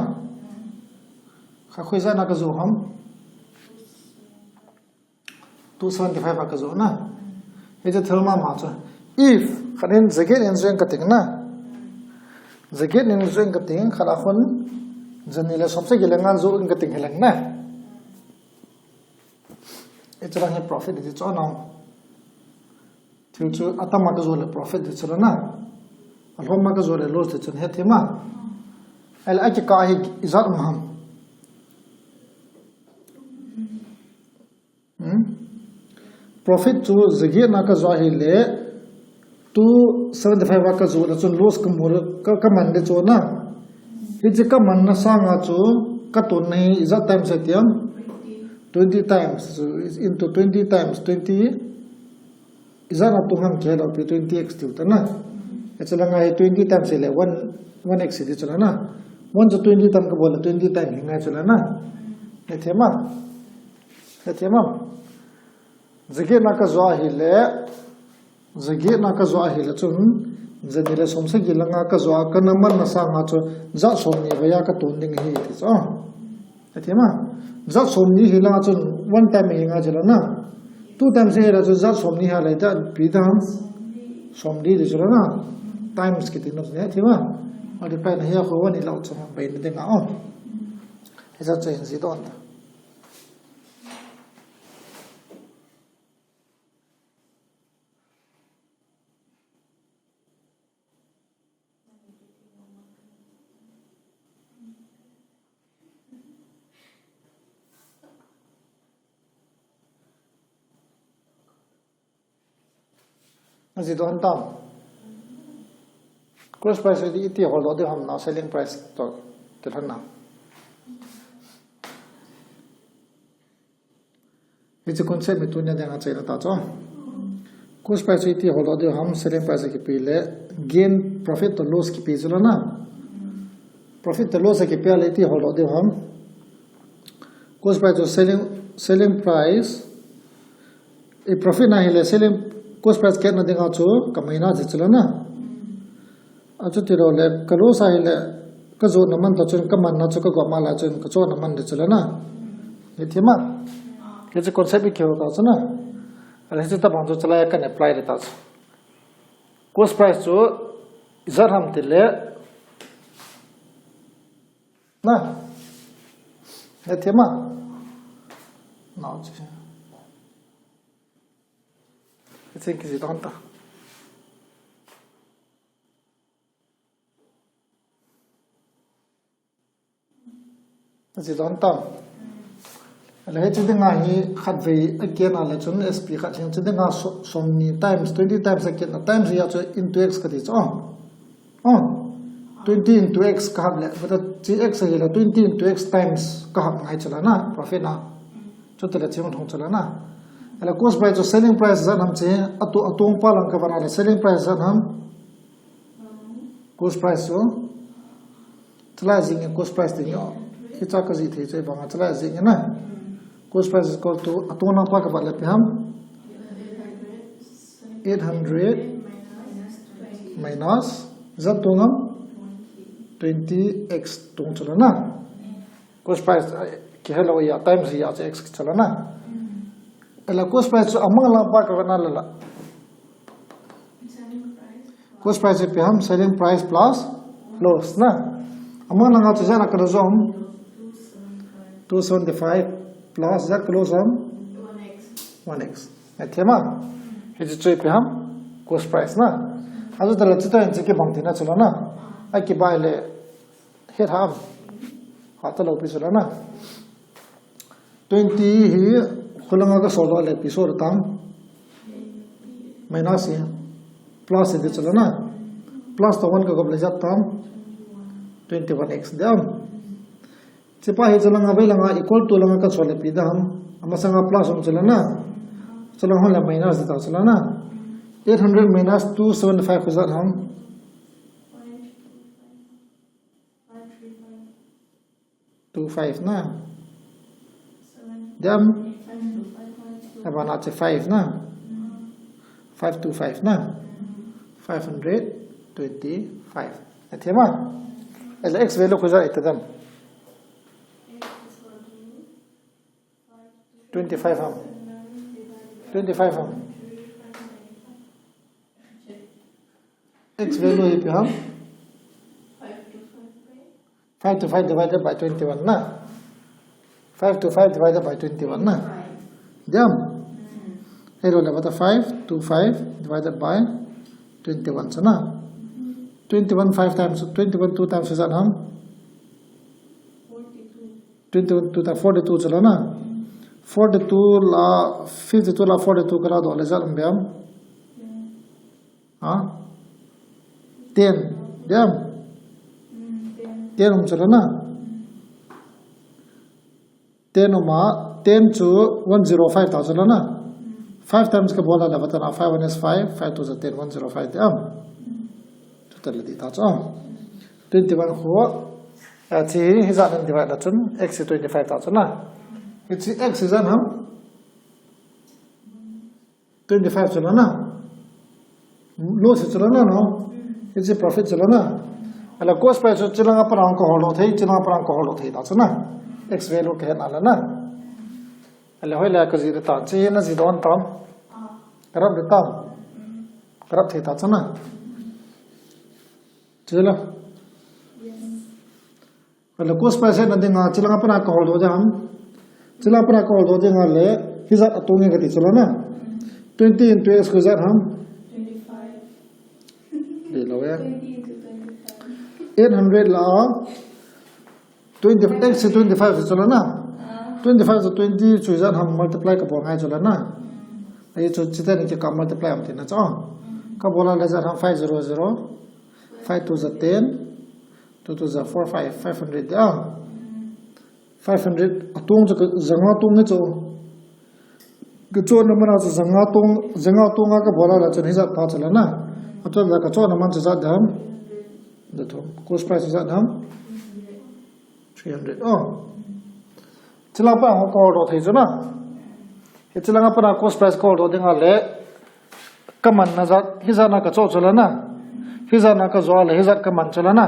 Khat khu ijat na ka joh ham. Two seventy-five a ka joh na. Hiche thil mama chu. If khat in jaget in joh ing ka ting na. Jaget in joh ing ka ting, khat a khun jani le somsagi le nga joh ing ka ting hi leng na. Hiche lang hi profit ti chu na. Thil chu atam a ka joh le profit ti chu la na. Alhom a ka joh le loss ti chu na, hethem a. Ahile akikah hi ijat um ham. Hmm? Profit chu jaget na ka joh ahile two seventy-five a ka joh le chun loss ka mu, ka, ka man le chu na. Hiche ka man na sanga chu ka ton na hi ijat times ati ham. Twenty times, so it's into twenty times twenty. Ijat na tong ham kei lou pi, twenty X tiu ta na. Hiche langa hi twenty times le one, one X ti chu la na. One chu twenty times ka bol le twenty times hi ngai chu la na. Hethem a. Hethem a. Jaget na ka joh ahile, jaget na ka joh ahile chun, jani le somsagi le nga ka joh a ka na man na sanga chu jat somni vei a ka ton ding ahi ti chu. Hethem a. Jat somni hi langa chun one time hi ngai chu la na. Two times hi la chu jat somni ha le ta pi ta ham. Somli ti chu la na. Times kiti na chu, hethem a. Multiply na hi a khu one i lou chu bai na ding a o. Hiche chu hin ji don ta. Na ji don tam. Cost price chu iti holdoh diu ham, na selling price toh kilhon na. Hiche concept hi tunia dinga achaina ta chu. Cost price chu iti holdoh diu ham, selling price kipe le, gain, profit to loss kipe chu la na. Profit to loss kipe le iti holdoh diu ham. Cost price chu selling, selling price, i profit na hile selling, cost price kikhen na dinga chu ka minus chu la na. Achuti lou le, ka loss ahile, ka jona man ta chun, ka manna chu ka gop ma lai chun, ka chona man ding chu la na. Hithei ma. Hiche concept hi kihou ta chu na. Ahile hiche tabang chu chalai a kan apply ding ta chu. Cost price chu ijat ham tile. Na. Hithei ma. Na chu. Hiche kijih doh ta. Jih doh tam. Ahile hiche dinga hi khatvei a kikhen a le chun S P khat lhing chu dinga so-, somni times, twenty times a kikhen a times hi a chu into X kati chu. Oh. Oh. Twenty into X ka hap le, but hiche X ahile twenty into X times ka hap ngai chu la na, profit na. Chuti le chim thong chu la na. Ahile cost price chu selling price ijat ham chu, atu-, atong pa lang ka va na le selling price ijat ham. Cost price chu. Chalai jing in cost price ding yo. Hicha ka jih thei chu banga chalai jing in na. Cost price is equal to, atong lang pa ka va le ipi ham. Eight hundred minus. Ijat tong ham. Twenty X tong chu la na. Cost price, eh, kihei lou a, times a chu X chu la na. Ahile cost price chu amang lang pa ka va na la la. Cost price ipi ham, selling price plus loss na. Amang lang a chu ijat na ka la jom. Two seventy-five plus ijat ka la jom. One X. Hithei ma. Hiche chu ipi ham, cost price na. Achuti le chuti in chu kibang thei na chu la na. Akibai le. Hithei ham. Hithei lou pi chu la na. Twenty hi, kholanga ka sol le ipi sol tam. Minus hi. Plus hi chu la na. Plus toh one ka gop le ijat tam. Twenty-one X dam. Hiche pa hi chu langa vei langa equal to langa ka sol le ipi dam. Amasanga plus um chu la na. Chu lang hon le minus ta chu la na. Eight hundred minus two seventy-five ijat ham. Two five na. Dam. Abana chu five na. Five two five na. Five hundred twenty-five. Hithei ma. Ahile X value koi ijat ita dam. Twenty-five ham. Twenty-five ham. X value hi ipi ham. Five to five divided by twenty-one na. Five to five divided by twenty-one na. Dam. Ahilou le bata five to five divided by twenty-one chu na. Twenty-one five times, twenty-one two times ijat ham. Twenty-one two times forty-two chu la na. Forty-two la, fifty-two la forty-two ka la doh le ijat um be ham. Ha? Ten. Dam. Ten um chu la na. Ten um a, ten chu one zero five ta chu la na. Five times ka bol a le bata na, five one is five, five two is ten, one zero five dam. Chuti le di ta chu. Twenty-one khu, eh, hiche hi ijat in divide le chun, X hi twenty-five ta chu na. Hiche X ijat ham. Twenty-five chu la na. Loss chu la na no. Hiche profit chu la na. Ahile cost price chu hiche langa pat a ka holdoh thei, hiche langa pat a ka holdoh thei ta chu na. X value ka het na le na. Ahile hoilai a ka jih ding ta, hiche hi na jih doh tam. Ka rap ding tam. Ka rap thei ta chu na. Chu la. Ahile cost price na dinga, hiche langa pat a ka holdoh ding ham. Hiche langa pat a ka holdoh ding ahile, hijat atong e kati chu la na. Twenty into X koi ijat ham. Twenty-five. Di lou ya. Twenty into twenty-five. Eight hundred la, twenty, X twenty-five chu la na. Twenty-five to twenty chu ijat ham multiply ka bol ngai chu la na. Ahi chu hiche teni kikah multiply ham tina chu. Ka bol a le ijat ham five zero zero. Five two za ten, two two za four, five, five hundred de a. Five hundred, atong chu ka, janga tong hi chu. Ka chona mana chu janga tong, janga tong a ka bol a la chun hijat pa chu la na. Achu la ka chona man chu jat dam. Da thum. Cost price jat dam. Three hundred. Oh. Chilanga pa ho ka hol doh thei chu na. Hi chilanga pa na cost price ka hol doh ding a le. Ka man na jat, hijat na ka cho chu la na. Hijat na ka jo a le, hijat ka man chu la na.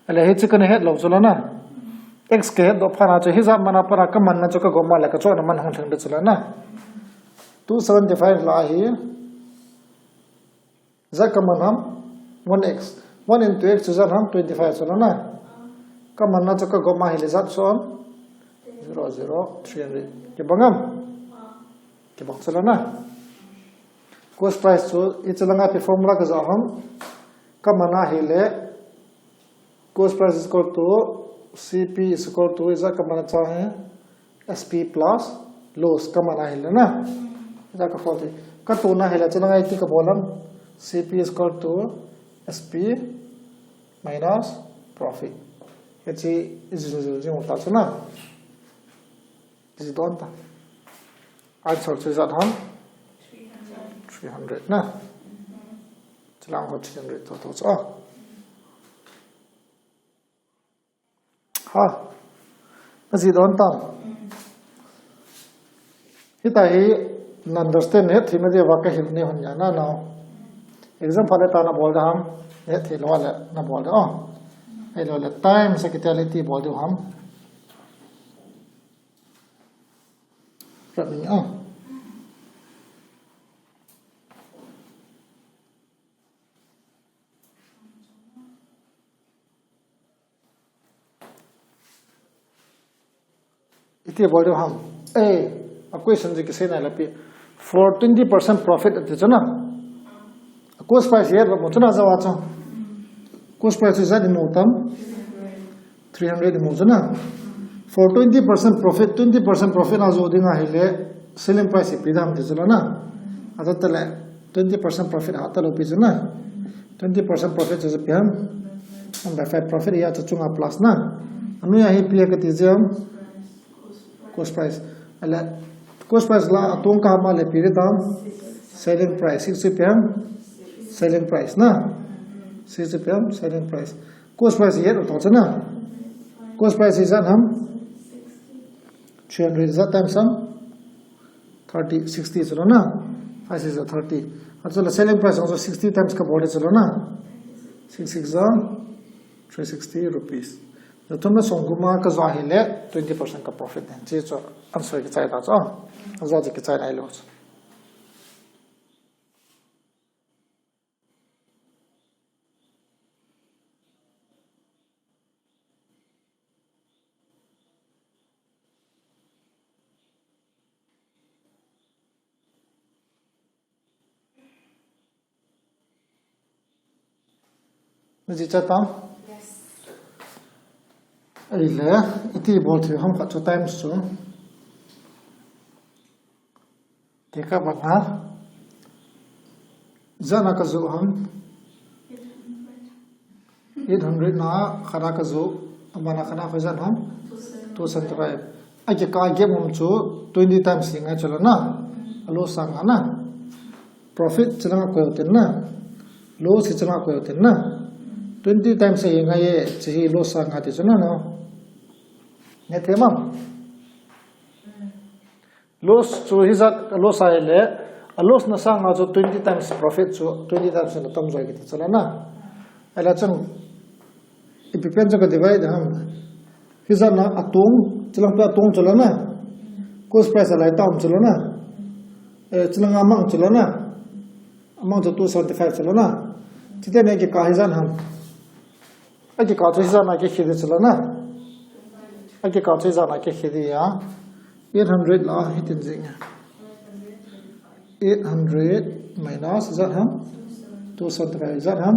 Ale hichi ka na het lou chu la na. X ka het doh phat na chu hijat man a pa na ka man na chu ka gom a le ka chona man hung theng de chu la na. Two seventy-five la hi. Jat ka man ham, one x. One into x chu jat ham, twenty-five chu la na. Ka man na chu ka gom a hi le jat chu am. Zero, zero, three hundred. Kibang am? Kibang chu la na. Cost price chu, hichi langa pi formula ka jo ham. Ka man a hi le, cost price is equal to C P is equal to, hijat ka man a chu hi, S P plus loss ka man a hi le na. Hijat ka forty. Ka tuna hi le, chilanga iti ka bol am, C P is equal to S P minus profit. Hichi, iji, iji, iji, ta chu na. Iji don ta. Answer chu jat ham? Three hundred na. Chilang ho three hundred to, to, to, ah. Ha. Na ji don ta. Hita hi na understand het thei ma dia va ka hil ni hon ya na na. Example le ta na bol da ham. Het thei lou le na bol da. Oh. Ahilou le time sa kiti le iti bol da ham. Rat ni ah. Iti bol diu ham. Eh, a question ji kisei na la pi. For twenty percent profit ati chu na. A cost price hi ba mu chu na jawa chu. Cost price chu jat imu tam. Three hundred imu chu na. For twenty percent profit, twenty percent profit a jo ding a hi le selling price ipi dam ti chu la na. A ta le twenty percent profit a ta lou pi chu na. Twenty percent profit chu ipi ham. One by five profit ya chu chunga plus na. Anu ya hi pi ka ti jam. Cost price. Ale, cost price la atong ka ma le pi tam. Selling price, six ipi ham. Selling price na. Six ipi ham, selling price. Cost price yet u tong chu na. Cost price is at ham. Three hundred is at times ham. Thirty, sixty chu la na. Five is at thirty. Achu la selling price also sixty times ka bol chu la na. Six six are three sixty rupees. Na thum na song kuma ka jo hi le twenty percent ka profit den. Chi chu answer kichai ta chu. Ajo ji kichai nai lou chu. Na ji cha tam? Yes. Ahile, iti bol thei ham khat chu times chu. Te ka banga. Jana ka jo ham. Eight hundred na khana ka jo. Amana khana ka jan ham. Two seventy five. Aki ka gap ham chu twenty times hi ngai chu la na. Alo sang na. Profit chilanga ko ten na. Loss chilanga ko ten na. Twenty times hi ngai ye chi hi loss sang ati chu na no. Ne te mam. Loss chu hijat loss a le, a loss na sanga chu twenty times profit chu twenty times na tam joi kiti chu la na. Ahile chun ipi pen chu ka divide ham. Hijat na atong, chilang pe atong chu la na. Cost price a lai tam chu la na. Eh, chilang amang chu la na. Amang chu two seventy five chu la na. Chite ne ki ka hijat ham. Aki ka chu hijat na ki khidi chu la na. Aki ka chu hijat na ki khidi ya. Eight hundred la hitin jing. Eight hundred minus jat ham. Two seventy five jat ham.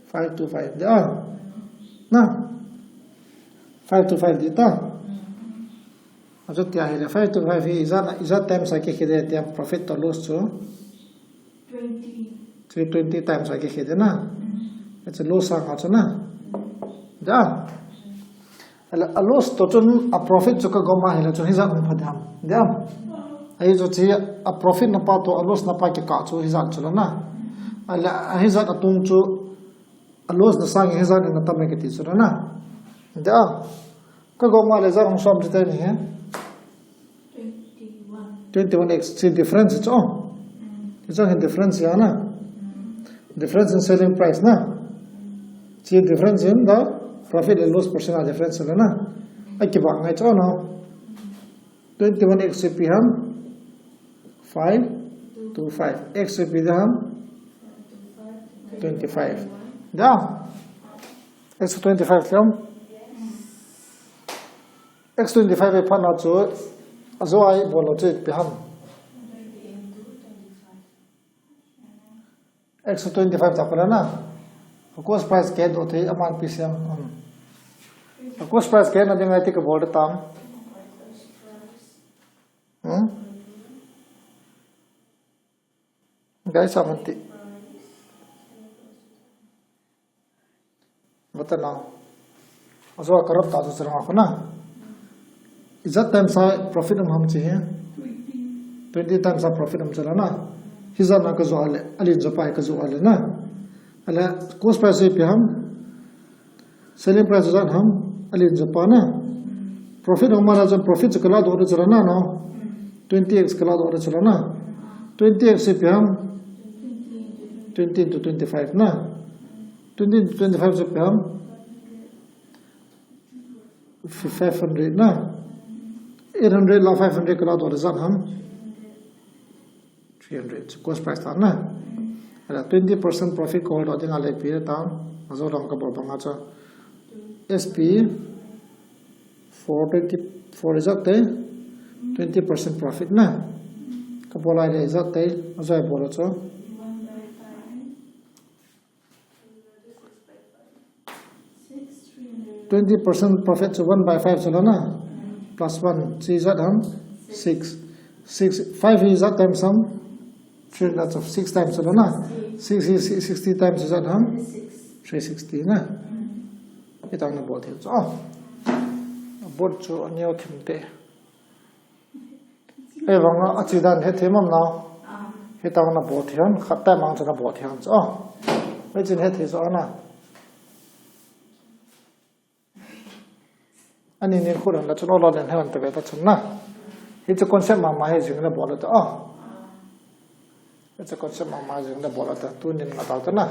Five two five. Ya. Na. Five two five di ta. Ajo tia hi le five two five hi jat na, jat times a ki khidi tia profit to loss chu. Twenty. Chu twenty times a kikhel ding na. Chu loss a nga chu na. Da. Ala, a loss toh chun a profit chu ka gom a hile chun hijat hung pha ding ham. Ding ham. Ahi chu chu a profit na pa toh a loss na pa kikah chu hijat chu la na. Ala, a hijat a tung chu a loss na sang hijat na tam e kiti chu la na. Da. Ka gom a le jat hung som chu te ni he. Twenty-one. Twenty-one x, chu difference chu. Chu chu hin difference ya na. Difference in selling price na. Chu difference in the profit and loss percent a difference la na. A kibang ngai chu na. Twenty-one x ipi ham. Five, two, five. X ipi ham. Twenty-five. Da. X twenty-five ham. X twenty-five e phat na chu, a jo a i bol lou chu ipi ham. X twenty-five ta pala na. A cost price ke do thei aman pi siam. Hmm. A cost price ke na ding ai ti ka bol da tam. Hmm? Guys, aman ti. Bata na. A jo a ka rap ta chu chang a khu na. Ijat times a profit um ham chi he. Twenty times a profit um chu la na. Hijat na ka jo a le, alin jo pa ka jo a le na. Ala cost price ipi ham. Selling price ijat ham. Alin jo pa na. Profit um ma la chu profit chu ka la doh de chu la na no. Twenty x ka la doh de chu la na. Twenty x ipi ham. Twenty into twenty-five na. Twenty into twenty-five chu ipi ham. Five hundred na. Eight hundred la five hundred ka la doh le ijat ham. Three hundred. Cost price ta na. Ala twenty percent profit ka hol doh ding a le ipi ta. A jo dong ka bol bang a chu. S P four twenty-four ijat te. Twenty percent profit na. Ka bol a le ijat te. A jo a bol a chu. Twenty percent profit chu one by five chu la na. Plus one, chu ijat ham, six. Six, five ijat times ham, three hundred chu six times chu la na. Six, six, sixty times ijat ham, three sixty na. Itang na bol thei chu. Oh. Bol chu a neo thim te. Ei vang a chi dan het thei mam na. Hitang na bol thei ham, khat tai mang chu na bol thei ham chu. Oh. Ei chin het thei chu na. Ani nin khu dan la chun olo len he wan ta ve ta chun na. Hichu concept mama hi jing le bol ta. Oh. Hichu concept mama jing le bol ta. Tunin na ta ta na.